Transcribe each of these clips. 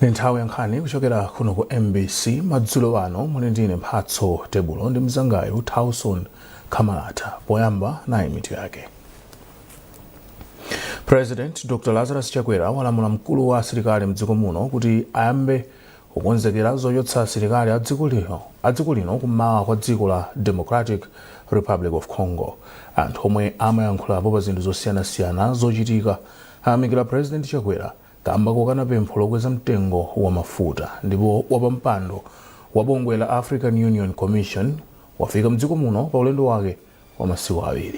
Ndi nthawi ya nkhani kuchokera kuno ku MBC. Madzulo ano muli ndine Mphatso Tebulo ndi mzangayu Tauson Kamalata. Poyamba, nayi mitu yake. President Dr Lazarus Chakwera walamula mkulu wa asilikali mdziko muno kuti ayambe kukonzekera zochotsa asilikali a dziko lino kummawa kwa dziko la Democratic Republic of Congo. Anthu omwe amayankhulapo pa zinthu zosiyanasiyana zochitika ayamikira President Chakwera kamba kokana pempho lokweza mtengo wa mafuta. Ndipo wapampando wa bungwe la African Union Commission wafika mdziko muno pa ulendo wake wa masiku 2.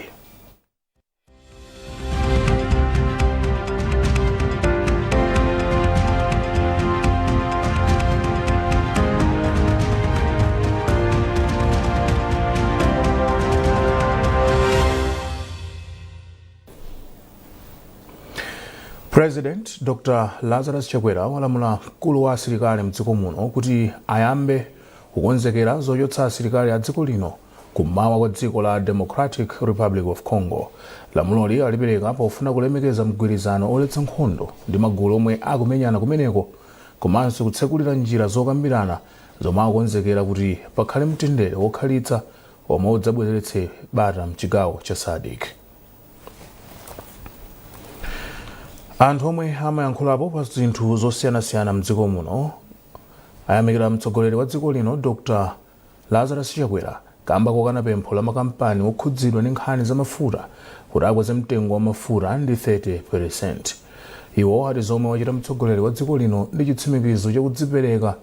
President Dr Lazarus Chakwera walamula mkulu wa asilikali mdziko muno kuti ayambe kukonzekera zochotsa asilikali a dziko lino kummawa kwa dziko la Democratic Republic of Congo. Lamuloli alipereka pofuna kulemekeza mgwirizano oletsa nkhondo ndi magulu omwe akumenyana kumeneko, komanso kutsekulira njira zokambirana zomwe akukonzekera kuti pakhale mtendere wokhalitsa omwe udzabwezeretse bata mchigawo cha SADC. Anthu omwe amayankhulapo pa zinthu zosiyanasiyana mdziko muno ayamikira mtsogoleri wa dziko lino Dr Lazarus Chakwera kamba kokana pempho la makampani okhudzidwa ndi nkhani za mafuta kuti akweze mtengo wa mafuta ndi 30%. Iwo ati zomwe wachita mtsogoleri wa dziko lino ndi chitsimikizo chakudzipereka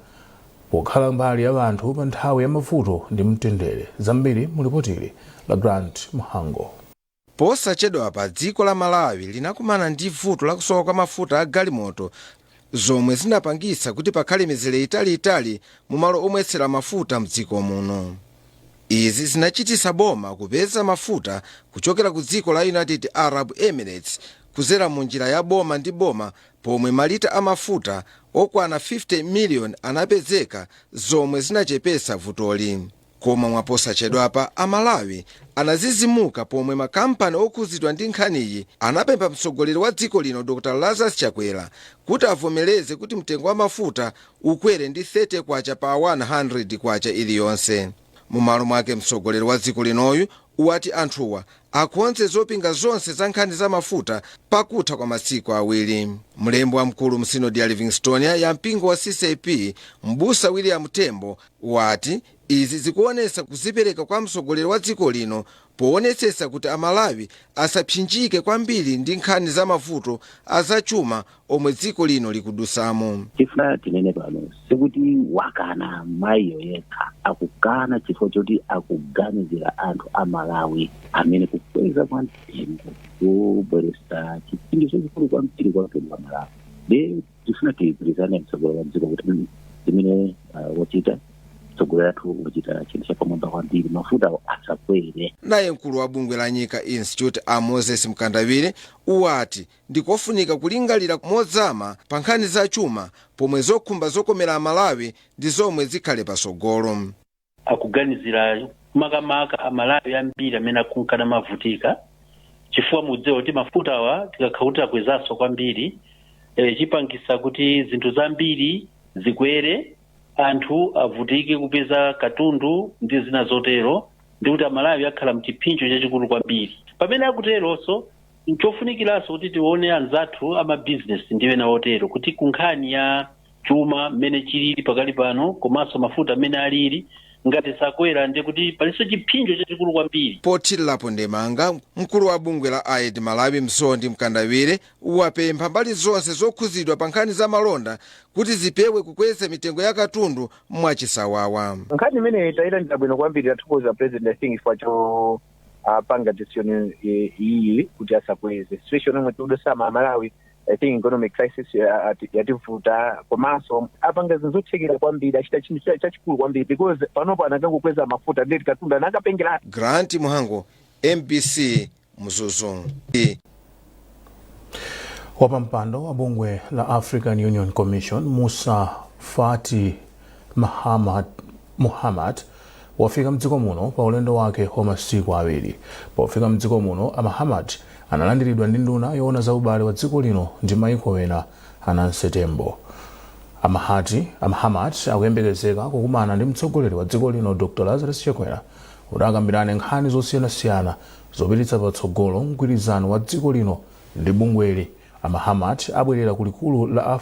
pokhala mbali ya anthu pa nthawi ya mavuto ndi mtendere. Zambiri mulipotili la Grant Mhango. Posachedwapa dziko la Malawi linakumana ndi vuto lakusowa kwa mafuta a galimoto, zomwe zinapangitsa kuti pakhale mizere italiitali mu malo omwetsera mafuta mdziko muno. Izi zinachititsa boma kupeza mafuta kuchokera ku dziko la United Arab Emirates kuzera mu njira ya boma ndi boma, pomwe malita amafuta okwana 50 miliyoni anapezeka, zomwe zinachepetsa vutoli. Koma mwaposachedwapa Amalawi anazizimuka pomwe makampani okhuzidwa ndi nkhaniyi anapempha mtsogoleri wa dziko lino Dr Lazarus Chakwera kuti avomereze kuti mtengo wa mafuta ukwere ndi 30 kwacha pa 100 kwacha iliyonse. Mumalo mwake, mtsogoleri wa dziko linoyu wati anthuwa akonze zopinga zonse za nkhani za mafuta pakutha kwa masiku 2. Mlembi wamkulu msinodi ya Livingstonia ya mpingo wa CCAP, Mbusa William Tembo, wati izi zikuonetsa kuzipereka kwa mtsogoleri wa dziko lino poonetsetsa kuti Amalawi asapsinjike kwambiri ndi nkhani za mavuto azachuma omwe dziko lino likudusamo. Tifuna tinene pano, sikuti wakana mayiyo yekha. Akukana chifukwa choti akuganizira anthu a Malawi amene kukweza kwa mtengo kubweretsa chipsinjo chachikulu kwambiri kwa mtundu wa Malawi. Ndi tifuna tigwirizane mtsogoleri wa dziko kuti zimene wachita mtsogoleri athu, wachita chinthu chapamwamba kwambiri. Mafuta asakwere. Naye mkulu wa bungwe la Nyika Institute, a Moses Mkandawire, wati ndikofunika kulingalira mozama pa nkhani za chuma, pomwe zokhumba zokomera Amalawi ndi zomwe zikhale pasogolo. Akuganizira makamaka Amalawi ambiri amene akunkana mavutika, chifukwa mudziwa kuti mafuta awa tikakhala kuti akwezanso kwambiri, chipangisa kuti zinthu zambiri zikwere, anthu avutike kupeza katundu ndi zina zotero, ndi kuti Amalawi akhala mchipsinjo chachikulu kwambiri. Pamene akuteronso, nchofunikiranso kuti tione anzathu amabizinesi ndi ena otero kuti kunkhani ya chuma mmene chilili pakali pano, komanso mafuta mmene alili, ngati sakwera ndiye kuti palinso chipsinjo chachikulu kwambiri. Pothirirapo ndemanga, mkulu wa bungwe la Aid Malawi, Msondi Mkandawire, wapempha mbali zonse zokhuzidwa pa nkhani za malonda kuti zipewe kukweza mitengo ya katundu mwachisawawa. Nkhani imeneyi tayilandira bwino kwambiri. Tathokoza President, I think, chifukwa cho apanga decision iyi kuti asakweze. Situation yomwe tikudusama Amalawi, I think economic crisis yativuta, komanso apanga zinthu zothekera kwambiri. Achita chinthu chachikulu kwambiri, because panopo anakangokweza mafuta, ndeti katundu anakapengera. Grant Muhango, MBC, Mzuzu. Wapampando wa bungwe la African Union Commission, Musa Fati Muhammad, wafika mdziko muno pa ulendo wake wa masiku 2. Pofika mdziko muno, a Mahamat analandiridwa ndi nduna yoona za ubale wa dziko lino ndi maiko ena, a Nancy Tembo. A Mahamat akuyembekezeka kukumana ndi mtsogoleri wa dziko lino Dr Lazarus Chakwera kuti akambirane nkhani zosiyanasiyana zopititsa patsogolo mgwirizano wa dziko lino ndi bungweli. A Mahamat abwerera ku likulu la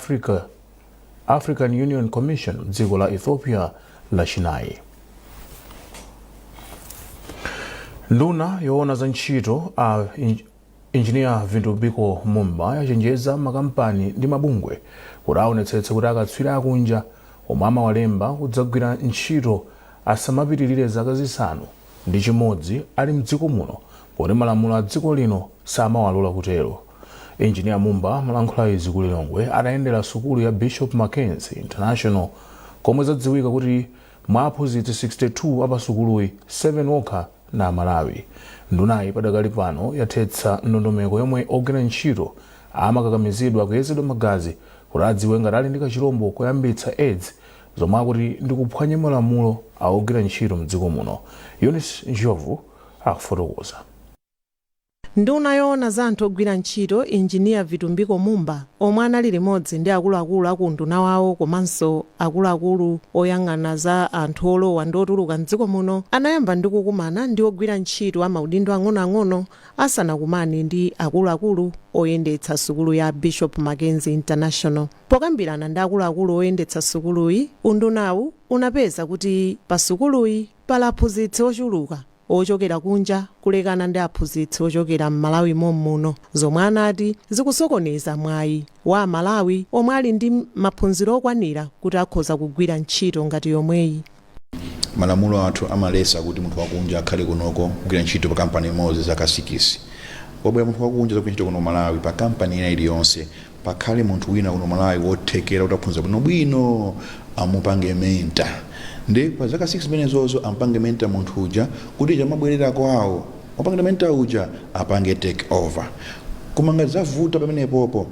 African Union Commission mdziko la Ethiopia Lachinayi. Nduna yoona za ntchito a Engineer Vitumbiko Mumba yachenjeza makampani ndi mabungwe kuti aonetsetse kuti akatswiri akunja omwe amawalemba kudzagwira ntchito asamapitirire zaka 6 ali mdziko muno, poti malamulo a dziko lino samawalola kutero. Engineer Mumba amalankhula izi ku Lilongwe atayendera sukulu ya Bishop Mackenzie International, komwe zadziwika kuti mwa aphunzitsi 62 apasukuluyi, 7 okha na Amalawi. Ndunayi padakali pano yathetsa ndondomeko yomwe ogwira ntchito amakakamizidwa kuyezedwa magazi kuti adziwe ngati ali ndi kachilombo koyambitsa AIDS, zomwe akuti ndi kuphwanya malamulo a ogwira ntchito mdziko muno. Eunice Njovu akufotokoza. Nduna yoona za anthu ogwira ntchito, Injiniya Vitumbiko Mumba, omwe anali limodzi ndi akuluakulu aku unduna wawo komanso akuluakulu oyang'ana za anthu olowa ndi otuluka mdziko muno, anayamba ndi kukumana ndi ogwira ntchito a maudindo ang'onoang'ono asanakumane ndi akuluakulu oyendetsa sukulu ya Bishop Mackenzie International. Pokambirana ndi akuluakulu oyendetsa sukuluyi, undunawu unapeza kuti pa sukuluyi pali aphunzitsi ochuluka ochokera kunja kulekana ndi aphunzitsi ochokera m'Malawi mommuno, zomwe anati zikusokoneza mwayi wa Amalawi omwe ali ndi maphunziro okwanira kuti akhoza kugwira ntchito ngati yomweyi. Malamulo athu amalesa kuti munthu wakunja akhale kunoko kugwira ntchito pa kampani imodzi zaka 6. Wabwera munthu wakunja zagwira ntchito kuno Malawi, pa kampani ina iliyonse pakhale munthu wina kuno Malawi wothekera kuti aphunzira bwinobwino, amupange mentor, ndi pa zaka 6 zimenezozo ampange mentor munthu uja kuti chamabwerera kwawo, wapangidwa mentor uja apange take over. Koma ngati zavuta pamenepopo,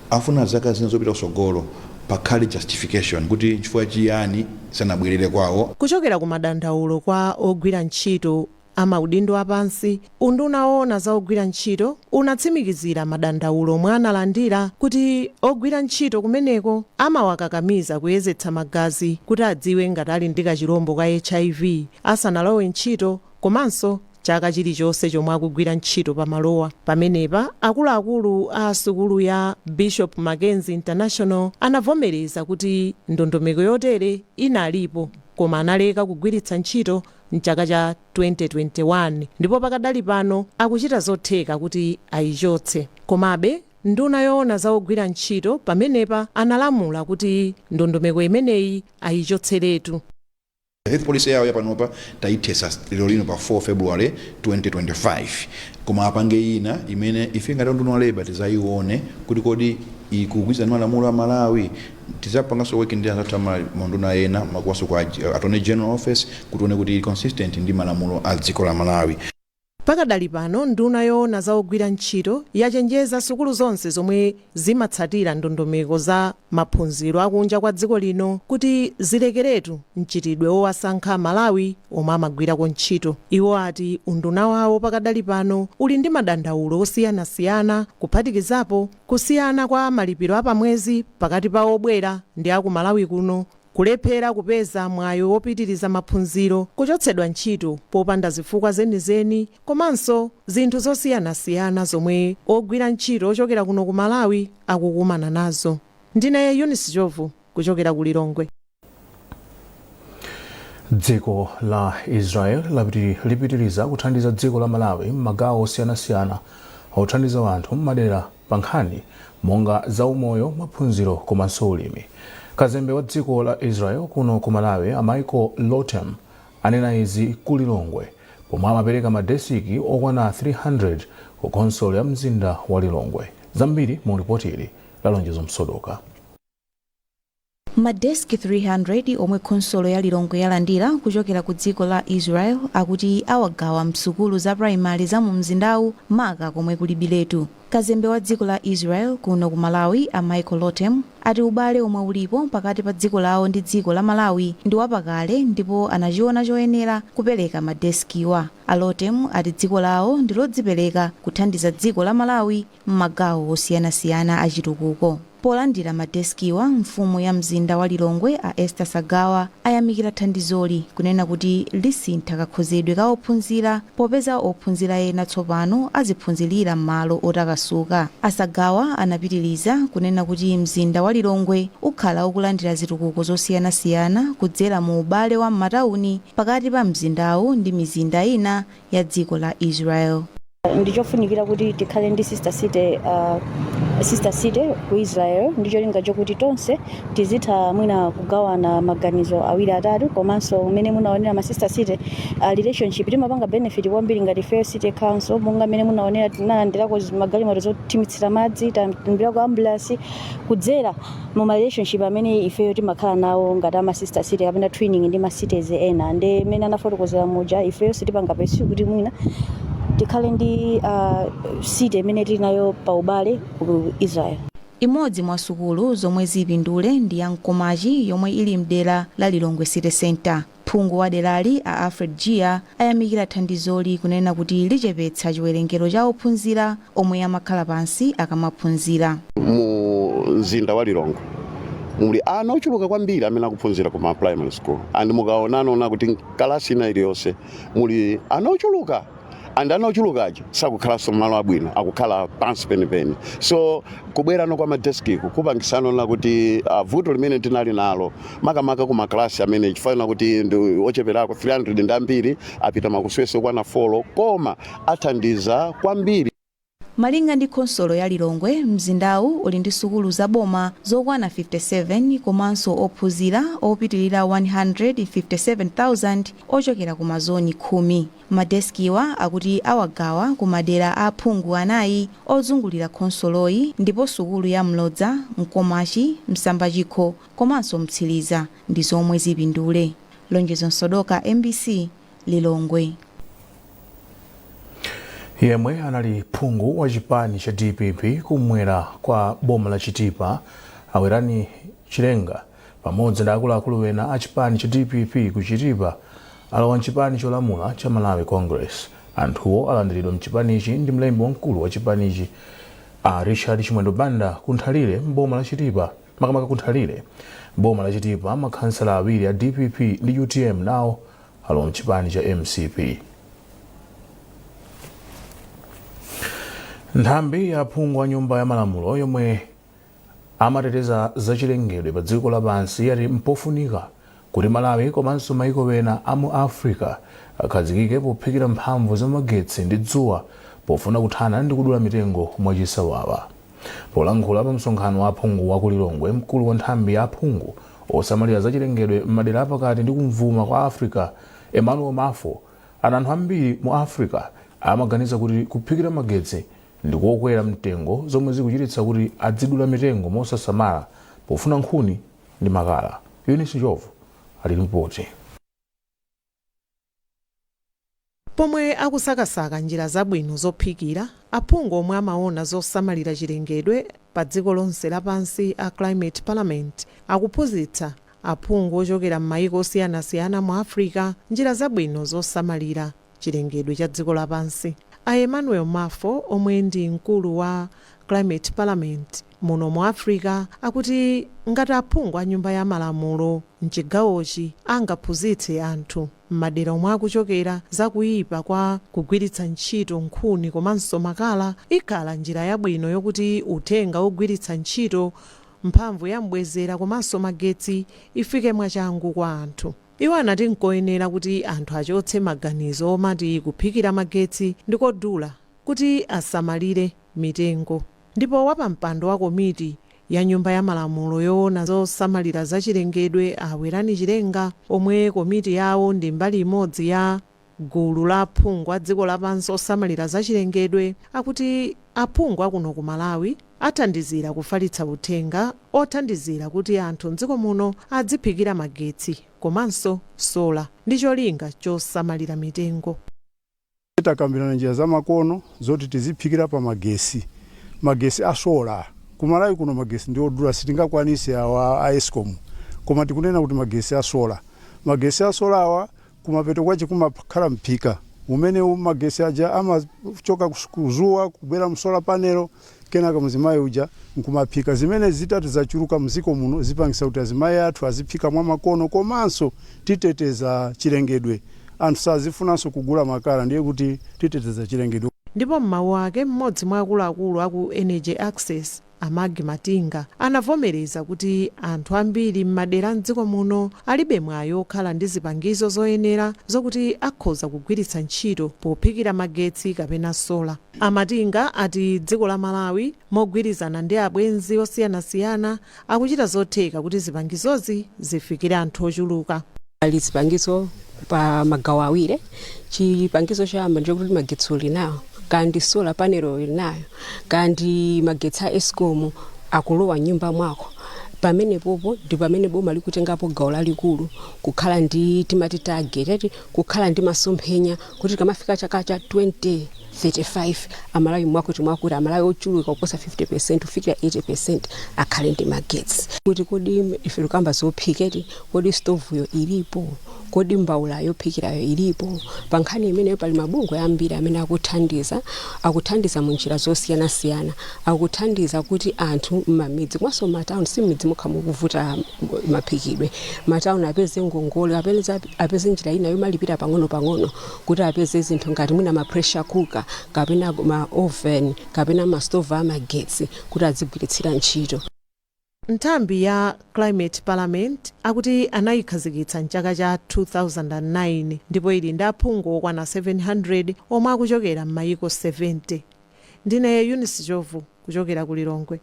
afuna zaka zina zopita kusogolo, pakhale justification kuti chifukwa chiyani sanabwerere kwawo. Kuchokera ku madandaulo kwa ogwira ntchito amaudindo apansi, unduna woona za ogwira ntchito unatsimikizira madandaulo omwe analandira kuti ogwira ntchito kumeneko amawakakamiza kuyezetsa magazi kuti adziwe ngati ali ndi kachilombo ka HIV asanalowe ntchito, komanso chaka chilichonse chomwe akugwira ntchito pamalowa. Pamenepa akuluakulu a sukulu ya Bishop Mackenzie International anavomereza kuti ndondomeko yotere inalipo, koma analeka kugwiritsa ntchito mchaka cha 2021, ndipo pakadali pano akuchita zotheka kuti ayichotse. Komabe nduna yoona za ogwira ntchito pamenepa analamula kuti ndondomeko imeneyi ayichotseretu. Health policy yawo yapanopa tayithesa lero lino pa 4 February 2025, koma apange ina imene ife ngati unduna wa labour tizayione kuti kodi ikugwirizana ndi malamulo a Malawi. Tizapanganso work ndi anzathu maunduna ena, makuwaso kwa Attorney General Office, kuti tione kuti ili consistent ndi malamulo a dziko la Malawi. Pakadali pano nduna yoona za ogwira ntchito yachenjeza sukulu zonse zomwe zimatsatira ndondomeko za maphunziro akunja kwa dziko lino kuti zilekeretu mchitidwe wowasankha Malawi omwe amagwirako ntchito. Iwo ati unduna wawo pakadali pano uli ndi madandaulo osiyanasiyana, kuphatikizapo kusiyana kwa malipiro apamwezi pakati pa obwera ndi aku Malawi kuno, kulephera kupeza mwayi wopitiriza maphunziro, kuchotsedwa ntchito popanda zifukwa zenizeni, komanso zinthu zosiyanasiyana zomwe ogwira ntchito ochokera kuno ku Malawi akukumana nazo. Ndine Eunice Jovu kuchokera ku Lilongwe. Dziko la Israel lipitiriza kuthandiza dziko la Malawi m'magawo osiyanasiyana othandiza anthu m'madera pa nkhani monga zaumoyo, maphunziro komanso ulimi. Kazembe wa dziko la Israel kuno ku Malawi, a Michael Lotem, anena izi ku Lilongwe pomwe amapereka madesiki okwana 300 ku khonsolo ya mzinda wa Lilongwe. Zambiri mu ripoti ili la Lonjezo Msodoka. Madeski 300 omwe khonsolo ya Lilongwe yalandira kuchokera ku dziko la Israel akuti awagawa msukulu za primary za mu mzindawu, maka komwe kulibiletu. Kazembe wa dziko la Israel kuno ku Malawi, a Michael Lotem, ati ubale omwe ulipo pakati pa dziko lawo ndi dziko la Malawi ndi wapakale ndipo anachiona choyenera kupereka madeskiwa. A Lotem ati dziko lawo ndi lodzipereka kuthandiza dziko la Malawi m'magawo osiyanasiyana achitukuko. Polandira madeskiwa, mfumu ya mzinda wa Lilongwe a Esther Sagawa ayamikira thandizoli, kunena kuti lisintha kakhozedwe ka ophunzira popeza ophunzira ena tsopano aziphunzirira m'malo otakasuka. A Sagawa anapitiriza kunena kuti mzinda wa Lilongwe ukhala ukulandira zitukuko zosiyanasiyana kudzera mu ubale wa m'matawuni pakati pa mzindawu ndi mizinda ina ya dziko la Israel. Ndichofunikira kuti tikhale ndi sister city ku Israel ndi cholinga chokuti tonse tizitha mwina kugawana maganizo awiri atatu, komanso mmene munaonera ma sister city relationship timapanga benefit kwambiri ngati ifeyo city council, monga mmene munaonera tinalandirako magalimoto zothimitsira madzi, talandirako ambulance kudzera mu ma relationship amene ifeyo timakhala nawo ngati ama sister city kapena twinning ndi ma cities ena. Ndi mmene anafotokozera muja, ifeyo sitipanga pursue kuti mwina tikhale ndi city imene tili nayo pa ubale ku Israel. Imodzi mwa sukulu zomwe zipindule ndi ya Mkomachi yomwe ili mdera la Lilongwe City Centre. Phungu wa derali a Alfred Jiya ayamikira thandizoli, kunena kuti lichepetsa chiwerengero cha ophunzira omwe amakhala pansi akamaphunzira. Mu mzinda wa Lilongwe muli ana ochuluka kwambiri amene akuphunzira kuma primary school, and mukaonana kuti kalasi ina iliyonse muli ana ochuluka, and ana ochulukaja sakukhalanso malo abwino, akukhala pansi penipeni. So kubwerano kwa madeskiku kupangisano na kuti vuto limene tinali nalo makamaka ku maklasi amene chifanana kuti ndi ocheperako 300 ndi ambiri apita makuswese kwana 4, koma athandiza kwambiri. Malinga ndi khonsolo ya Lilongwe, mzindawu uli ndi sukulu zaboma zokwana 57 komanso ophunzira opitilira 157,000 ochokera ku mazoni 10. Madeskiwa akuti awagawa ku madera a aphungu anayi ozungulira khonsoloyi, ndipo sukulu ya Mlodza, Mkomachi, Msambachikho komanso Mtsiriza ndi zomwe zipindule. Lonjezo Msodoka, MBC, Lilongwe. Yemwe anali phungu wa chipani cha DPP kumwera kwa boma la Chitipa, Awerani Chilenga, pamodzi ndi akuluakulu ena a chipani cha DPP ku Chitipa alowa mchipani cholamula cha Malawi Congress. Anthuwo alandiridwa mchipanichi ndi mlembi wamkulu wa chipanichi a Richard Chimwendo Banda kunthalire mboma la Chitipa. Makamaka kunthalire boma la Chitipa, makhansala awiri a DPP ndi UTM nawo alowa mchipani cha MCP. Nthambi ya aphungu a nyumba ya malamulo yomwe amateteza zachilengedwe pa dziko lapansi yati mpofunika kuti Malawi komanso maiko ena a mu Africa akhazikike pophikira mphamvu za magetsi ndi dzuwa pofuna kuthana ndi kudula mitengo mwachisawawa. Polankhula pa msonkhano wa aphungu wa ku Lilongwe, mkulu wa nthambi ya aphungu osamalira zachilengedwe m'madera apakati ndi kumvuma kwa Africa, Emmanuel Mafo, ati anthu ambiri mu Africa amaganiza kuti kuphikira magetsi ndikokwera mtengo, zomwe zikuchititsa kuti adzidula mitengo mosasamala pofuna nkhuni ndi makala. Eunice Njovu ali ripoti. Pomwe akusakasaka njira zabwino zophikira, aphungu omwe amaona zosamalira chilengedwe pa dziko lonse lapansi a Climate Parliament akuphunzitsa aphungu ochokera m'mayiko osiyanasiyana mu Africa njira zabwino zosamalira chilengedwe cha dziko lapansi. A Emmanuel Mafo, omwe ndi mkulu wa Climate Parliament muno mu Africa, akuti ngati aphungu a nyumba ya malamulo mchigawochi angaphunzitse anthu m'madera omwe akuchokera zakuyipa kwa kugwiritsa ntchito nkhuni komanso makala, ikhala njira yabwino yokuti uthenga wogwiritsa ntchito mphamvu ya mbwezera komanso magetsi ifike mwachangu kwa anthu. Iwo anati nkoyenera kuti anthu achotse maganizo omati kuphikira magetsi ndikodula kuti asamalire mitengo. Ndipo wapampando wa komiti ya nyumba ya malamulo yoona zosamalira zachilengedwe, Awerani Chilenga, omwe komiti yawo ndi mbali imodzi ya gulu la aphungu a dziko lapansi osamalira zachilengedwe, akuti aphungu akuno ku Malawi athandizira kufalitsa uthenga othandizira kuti anthu mdziko muno adziphikira magetsi komanso sola ndi cholinga chosamalira mitengo. Takambirana njira zamakono zoti tiziphikira pa magesi, magesi a sola. Kumalawi kuno magesi ndi odula, sitingakwanise awa a Escom, koma tikunena kuti magesi a solar. Magesi a solar awa kumapeto kwache kumakhala mphika umene magesi aja amachoka kuzuwa kubwera mu solar panel, kenaka mzimayi uja nkumaphika. Zimene zitatu zachuluka mziko muno zipangisa kuti azimayi athu aziphika mwa makono, komanso titeteza chilengedwe. Anthu sazifunanso kugula makala, ndiye kuti titeteza chilengedwe. Ndipo m'mawu ake, mmodzi mwa akuluakulu aku Energy Access, a Maggie Matinga, anavomereza kuti anthu ambiri m'madera mdziko muno alibe mwayi okhala ndi zipangizo zoyenera zokuti akhoza kugwiritsa ntchito pophikira magetsi kapena solar. A Matinga ati dziko la Malawi mogwirizana ndi abwenzi osiyanasiyana akuchita zotheka kuti zipangizozi zifikire anthu ochuluka. Pali zipangizo pa magawo awiri. Chipangizo choyamba ndichokuti magetsi uli nawo, kandi solar panel uli nayo, kandi magetsi a Escom akulowa nyumba mwako, pamenepopo ndi pamene boma likutengapo gawo lalikulu kukhala ndi timati target ati kukhala ndi masomphenya kuti kamafika chaka cha 2035 Amalawi mwakuti mwakuti, Amalawi ochuluka kuposa 50 kufikira 80 akhale ndi magetsi. Kuti kodi ife tikamba zophiketi, kodi stovuyo ilipo? Kodi mbawula yophikirayo ilipo? Pa nkhani imeneyo pali mabungwe ambiri amene akuthandiza mu njira zosiyanasiyana, akuthandiza kuti anthu m'mamidzi komanso matawuni, si m'midzi mokha mukuvuta maphikidwe, matawuni apeze ngongole, apeze njira ina yomalipira pang'ono-pang'ono kuti apeze zinthu ngati mwina ma pressure cooker kapena ma oven kapena ma stove amagetsi kuti azigwiritsira ntchito. Nthambi ya Climate Parliament akuti anayikhazikitsa mchaka cha 2009 ndipo ili ndi aphungu okwana 700 omwe akuchokera m'mayiko 70. Ndine Eunice Jovu kuchokera ku Lilongwe.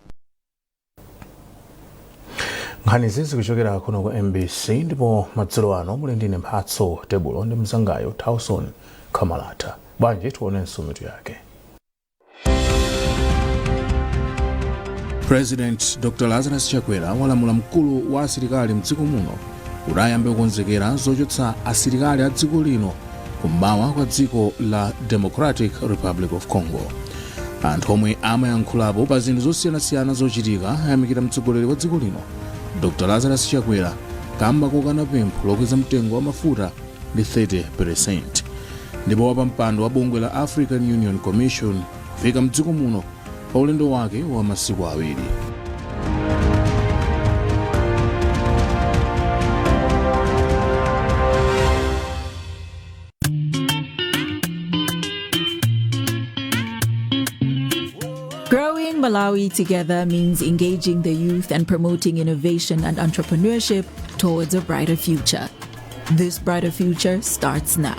Nkhani izi zikuchokera kuno ku MBC, ndipo madzulo ano muli ndine Mphatso Tebulo ndi mzangayo Tauson Kamalata. Bwanji tionenso mitu yake. President Dr Lazarus Chakwera walamula mkulu wa asilikali mdziko muno kuti ayambe kukonzekera zochotsa asilikali a dziko lino kummawa kwa dziko la Democratic Republic of Congo. Anthu omwe amayankhulapo pa zinthu zosiyanasiyana zochitika ayamikira mtsogoleri wa dziko lino Dr Lazarus Chakwera kamba kokana pempho lokweza mtengo wa mafuta ndi 30. Ndipo wapampando wa bungwe la African Union Commission kufika mdziko muno pa ulendo wake wa masiku 2. Growing Malawi together means engaging the youth and promoting innovation and entrepreneurship towards a brighter future. This brighter future starts now.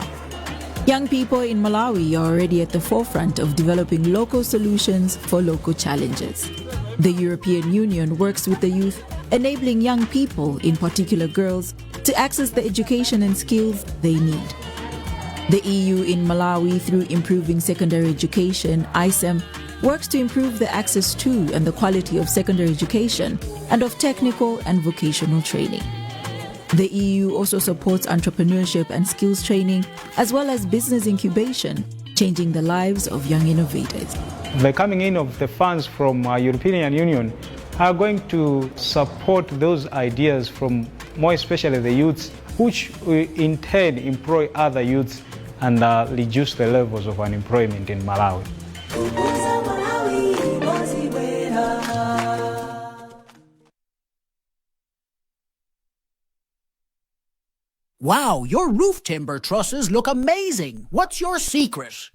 Young people in Malawi are already at the forefront of developing local solutions for local challenges. The European Union works with the youth, enabling young people, in particular girls, to access the education and skills they need. The EU in Malawi, through Improving Secondary Education, ISEM, works to improve the access to and the quality of secondary education and of technical and vocational training. The EU also supports entrepreneurship and skills training, as well as business incubation, changing the lives of young innovators. The coming in of the funds from European Union are going to support those ideas from more especially the youths, which will in turn employ other youths and reduce the levels of unemployment in Malawi. Kukuza Malawi, ozibwera. Wow, your roof timber trusses look amazing. What's your secret?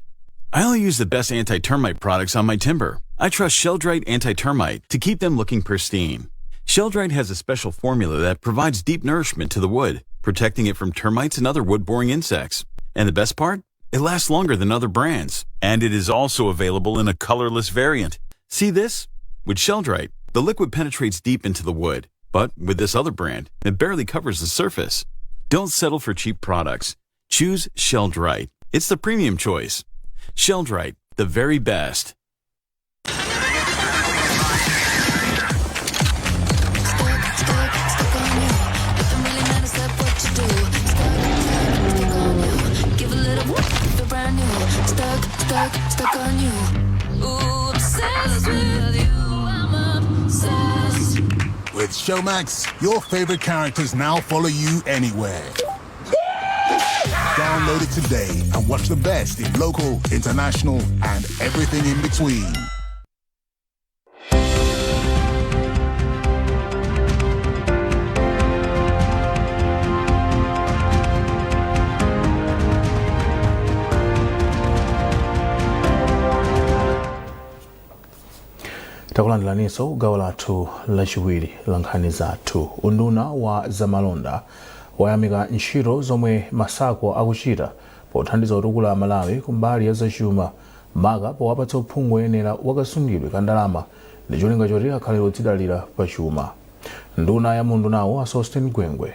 I only use the best anti-termite products on my timber. I trust Sheldrite Anti-Termite to keep them looking pristine. Sheldrite has a special formula that provides deep nourishment to the wood, protecting it from termites and other wood-boring insects. And the best part? It lasts longer than other brands. And it is also available in a colorless variant. See this? With Sheldrite, the liquid penetrates deep into the wood. But with this other brand, it barely covers the surface. Don't settle for cheap products. Choose Sheldrite. It's the premium choice. Sheldrite, the very best. Stuck, stuck on you. Nothing really matters but what you do. Stuck, stuck, stuck on you. Give a little, feel brand new. Stuck, stuck, stuck on you. Ooh, obsessed with you. I'm Showmax, your favorite characters now follow you anywhere. Download it today and watch the best in local, international, and everything in between. Takulandiraninso gawo lathu lachiwiri la nkhani zathu. Unduna wa zamalonda wayamika ntchito zomwe ma SACCO akuchita pothandiza kutukula Malawi kumbali ya zachuma, maka powapatsa uphungu woyenera wakasungidwe ka ndalama ndi cholinga choti akhale odzidalira pa chuma. Nduna ya mundunawo, a Sosten Gwengwe,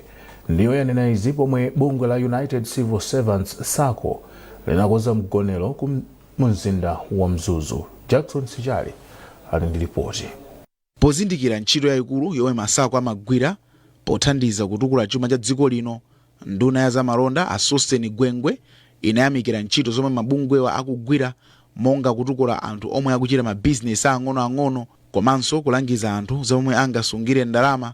ndiyo yanena izi pomwe bungwe la United Civil Servants SACCO linakonza mgonero ku mzinda wa Mzuzu. Jackson Sichali ali ndi ripoti. Pozindikira ntchito yayikulu yomwe ma SACCO amagwira pothandiza kutukula chuma cha dziko lino, nduna ya zamalonda a Sosten Gwengwe inayamikira ntchito zomwe mabungwewa akugwira, monga kutukula anthu omwe akuchita mabizinesi ang'onoang'ono komanso kulangiza anthu zomwe angasungire ndalama,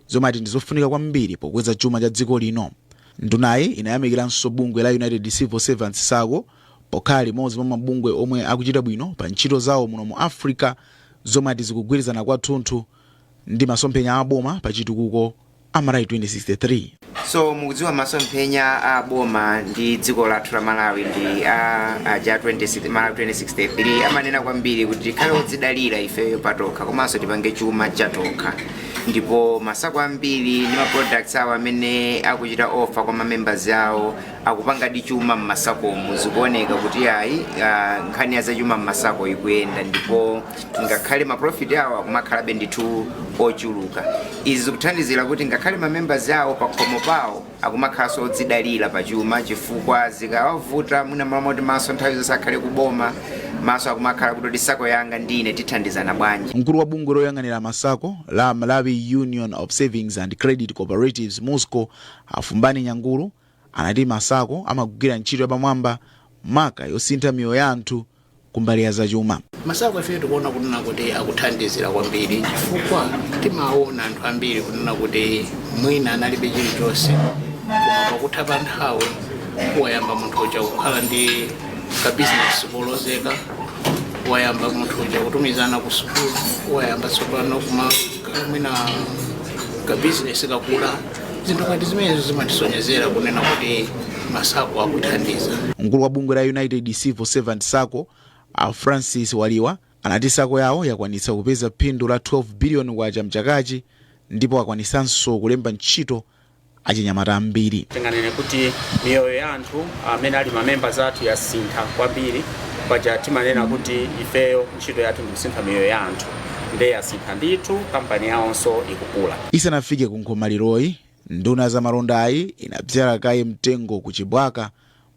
zomwe ati ndizofunika kwambiri pokweza chuma cha dziko lino. Ndunayi inayamikiranso bungwe la United Civil Servants SACCO pokhala limodzi mwa mabungwe omwe akuchita bwino pa ntchito zawo muno mu Africa, zomwe ati zikugwirizana kwathunthu ndi masomphenya a boma pa chitukuko a Malawi 2063. So mukudziwa masomphenya a boma ndi dziko lathu la Malawi ndi a aja 20, Malawi 2063 amanena kwambiri kuti tikhale odzidalira ifeyo patokha komanso tipange chuma chatokha. Ndipo ma SACCO ambiri ndi ma products awo amene akuchita offer kwa ma members awo akupangadi chuma mma SACCOmu. Zikuoneka kuti ayi, nkhani ya zachuma mma SACCO ikuyenda, ndipo ngakhale ma profit awo akumakhalabe ndithu ochuluka. Izi zikuthandizira kuti ngakhale ma members awo pakhomo pawo akumakhalanso odzidalira pachuma, chifukwa zikawavuta mwina malo moti maso nthawi zonse akhale kuboma, maso akumakhala kuti SACCO yanga ndine tithandizana bwanji. Mkulu wa bungwe loyang'anira ma SACCO la Malawi Union of Savings and Credit Cooperatives, MUSCCO, Afumbani Nyangulu, anati ma SACCO amagwira ntchito yapamwamba, maka yosintha miyoyo ya anthu kumbali ya zachuma. Ma SACCO ife tikuona kunena kuti akuthandizira kwambiri, chifukwa timaona anthu ambiri kunena kuti mwina analibe chilichonse, koma pakutha pa nthawi wayamba munthu uja kukhala ndi kabizinesi kolozeka, wayamba munthu uja kutumizana ku sukulu, wayamba tsopano kumakhala mwina kabizinesi kakula. Zinthu ngati zimenezo zimatisonyezera kunena kuti ma SACCO akuthandiza. Mkulu wa bungwe la United Civil Servant SACCO, a Francis Waliwa, anati SACCO yawo yakwanitsa kupeza phindu la 12 biliyoni kwacha mchakachi ndipo akwanisanso kulemba ntchito achinyamata ambiri. Tinganene kuti miyoyo ya anthu amene ali ma members athu yasintha kwambiri. Paja timanena kuti ifeyo ntchito yathu ndi kusintha miyoyo ya anthu, nde yasintha ndithu, kampani yawonso ikukula. Isanafike ku nkhomaliroyi, nduna ya zamalondayi inabzala kaye mtengo ku Chibwaka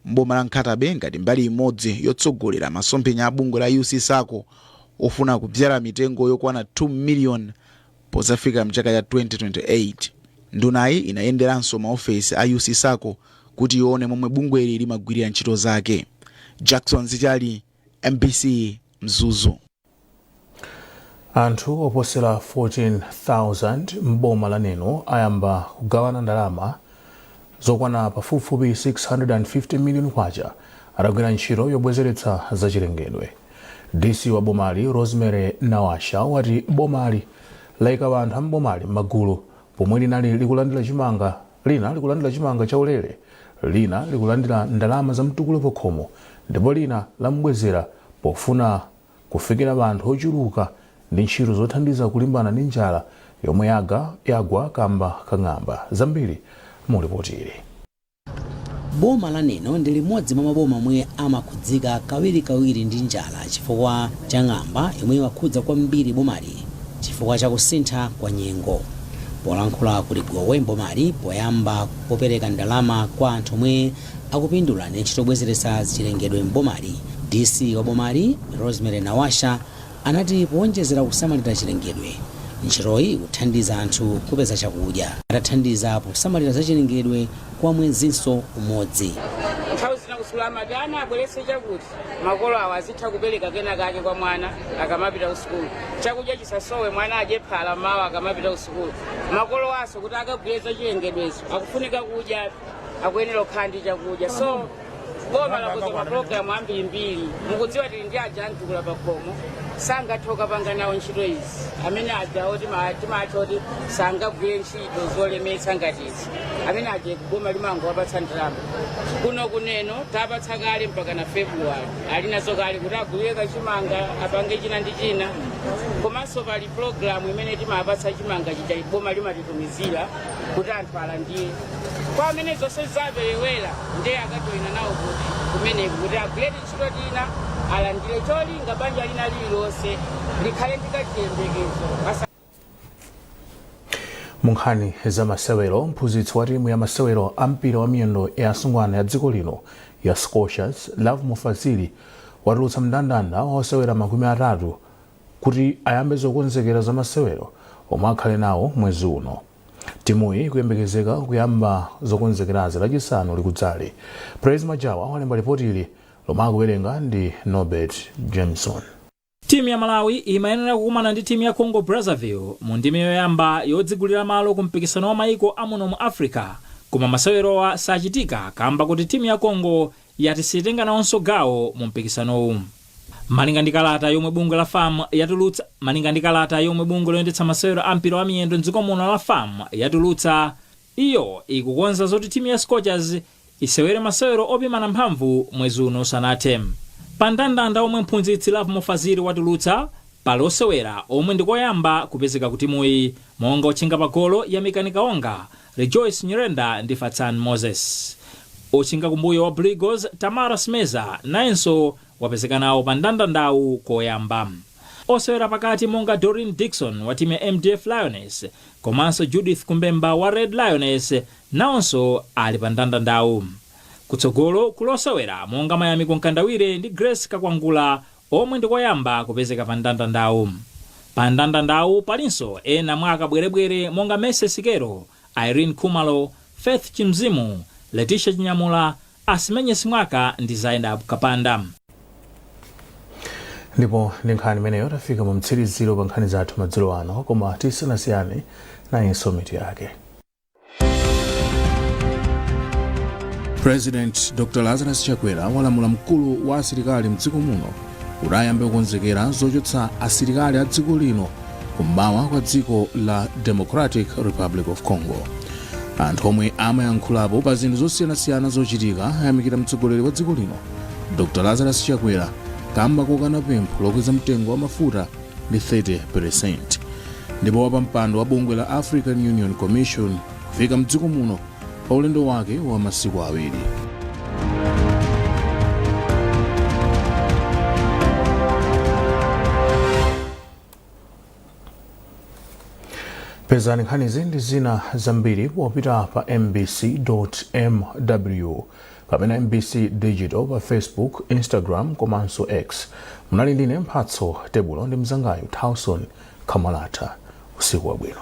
mboma la Nkhata Bay ngati mbali imodzi yotsogolera masomphenya a bungwe la UC SACCO ofuna kubzala mitengo yokwana 2 million podzafika mchaka cha 2028. Ndunayi inayenderanso maofesi a UC SACCO kuti ione momwe bungweli limagwirira ntchito zake. Jackson Zichali, MBC, Mzuzu. Anthu oposera 14,000 m'boma la Neno ayamba kugawana ndalama zokwana pafupifupi 650 million kwacha atagwira ntchito yobwezeretsa zachilengedwe. DC wa bomali, Rosemary Nawasha, wati bomali layika anthu a m'bomali m'magulu pomwe linali likulandira chimanga, lina likulandira chimanga chaulere, lina likulandira ndalama za mtukula pakhomo ndipo lina lamubwezera pofuna kufikira anthu ochuluka ndi ntchito zothandiza kulimbana ndi njala yomwe yagwa kamba kang'amba. Zambiri mu ripoti ili. Boma la Neno ndi limodzi mwa maboma omwe amakhudzika kawirikawiri ndi njala chifukwa cha ng'amba yomwe imakhudza kwambiri bomali chifukwa cha kusintha kwa nyengo. Polankhula ku Ligowe mbomali poyamba popereka ndalama kwa anthu omwe akupindula ndi ntchito yobwezeretsa chilengedwe mbomali, DC wa bomali Rosemary Nawasha anati powonjezera kusamalira chilengedwe, ntchitoyi ikuthandiza anthu kupeza chakudya atathandiza posamalira zachilengedwe kwa mwezinso umodzi. Nthawi zina kusukulu amati ana abweretse chakuti, makolo awo azitha kupereka kena kake kwa mwana akamapita kusukulu. Chakudya chisasowe, mwana adye phala mawa akamapita kusukulu. Makolo aso kuti akagwire zachilengedwezo akufunika kudya, akuyenera kukhala ndi chakudya. So boma lakonza mapulogalamu ambirimbiri. Mukudziwa tili ndi aja amtukula pakhomo, sangathe kukapanga nawo ntchito izi, amene aja oti timatha kuti sangagwire ntchito zolemetsa ngati izi, amene aja boma limangowapatsa ndalama. Kuno kuneno tapatsa kale mpaka na February, ali nazo kale kuti agulire kachimanga, apange china ndi china. Komanso pali pulogalamu imene timapatsa chimanga chija, boma limatitumizira kuti anthu alandire. Kwa amene zonse zaperewera, ndiye akajoyina nawo kuti kumeneku kuti agwire ntchito tina alandire, cholinga banja lina lililonse likhale ndi kachiyembekezo. Mu nkhani za masewero, mphunzitsi wa timu ya masewero a mpira wa miyendo ya asungwana ya dziko lino ya Scorchers, Lovemore Fazili, watulutsa mndandanda wa osewera 30 kuti ayambe zokonzekera za masewero omwe akhale nawo mwezi uno. Timuyi ikuyembekezeka kuyamba zokonzekerazi Lachisanu likudzali. Praise Majawa walemba ripoti ili lomwe akuwerenga ndi Norbert Jameson. Timu ya Malawi imayenera kukumana ndi timu ya Congo Brazzaville mu ndime yoyamba yodzigulira malo ku mpikisano wa maiko amuno mu Africa, koma masewerowa sachitika kamba kuti timu ya Congo yati sitenga nawonso gawo mu mpikisanowu. Malinga ndi kalata yomwe bungwe la FAM yatulutsa Malinga ndi kalata yomwe bungwe loyendetsa masewero a mpira wa miyendo mdziko muno la FAM yatulutsa, iyo ikukonza zoti timu ya Scorchers isewere masewero opimana mphamvu mwezi uno usanathe. Pa mndandanda omwe mphunzitsi Lovemore Fazili watulutsa, pali osewera omwe ndikoyamba kupezeka ku timuyi monga otchinga pa golo Yamikani Kaonga, Rejoice Nyirenda ndi Fatsan Moses. Otchinga kumbuyo wa Blue Eagles Tamara Simeza nayenso wapezeka nawo pa mndandandawu koyamba. Osewera pakati monga Doreen Dickson wa timu ya MDF Lioness komanso Judith Kumbemba wa Red Lioness nawonso ali pa mndandandawu. Kutsogolo kuli osewera monga Mayamiko Mkandawire ndi Grace Kakwangula omwe ndikoyamba kupezeka pa mndandandawu. Pa mndandandawu palinso ena mwa akabwerebwere monga Mercy Sikelo, Irene Khumalo, Faith Chimzimu, Leticia Chinyamula, Asimenye Simwaka ndi Zainab Kapanda. Ndipo ndi nkhani imeneyo tafika mu mtsiriziro pa nkhani zathu madzulo ano, koma tisanasiyane, nayinso mitu yake. President Dr Lazarus Chakwera walamula mkulu wa asilikali mdziko muno kuti ayambe kukonzekera zochotsa asilikali a dziko lino kummawa kwa dziko la Democratic Republic of Congo. Anthu omwe amayankhulapo pa zinthu zosiyanasiyana zochitika ayamikira mtsogoleri wa dziko lino Dr Lazarus Chakwera kamba kokana pempho lokweza mtengo wa mafuta ndi 30%. Ndipo wapampando wa bungwe la African Union Commission kufika mdziko muno pa ulendo wake wa masiku 2. Pezani nkhanizi ndi zina zambiri popita pa mbc.mw kapena MBC Digital pa Facebook, Instagram komanso X. Munali ndine Mphatso Tebulo ndi mzangayu Towson Kamalata. Usiku wabwino.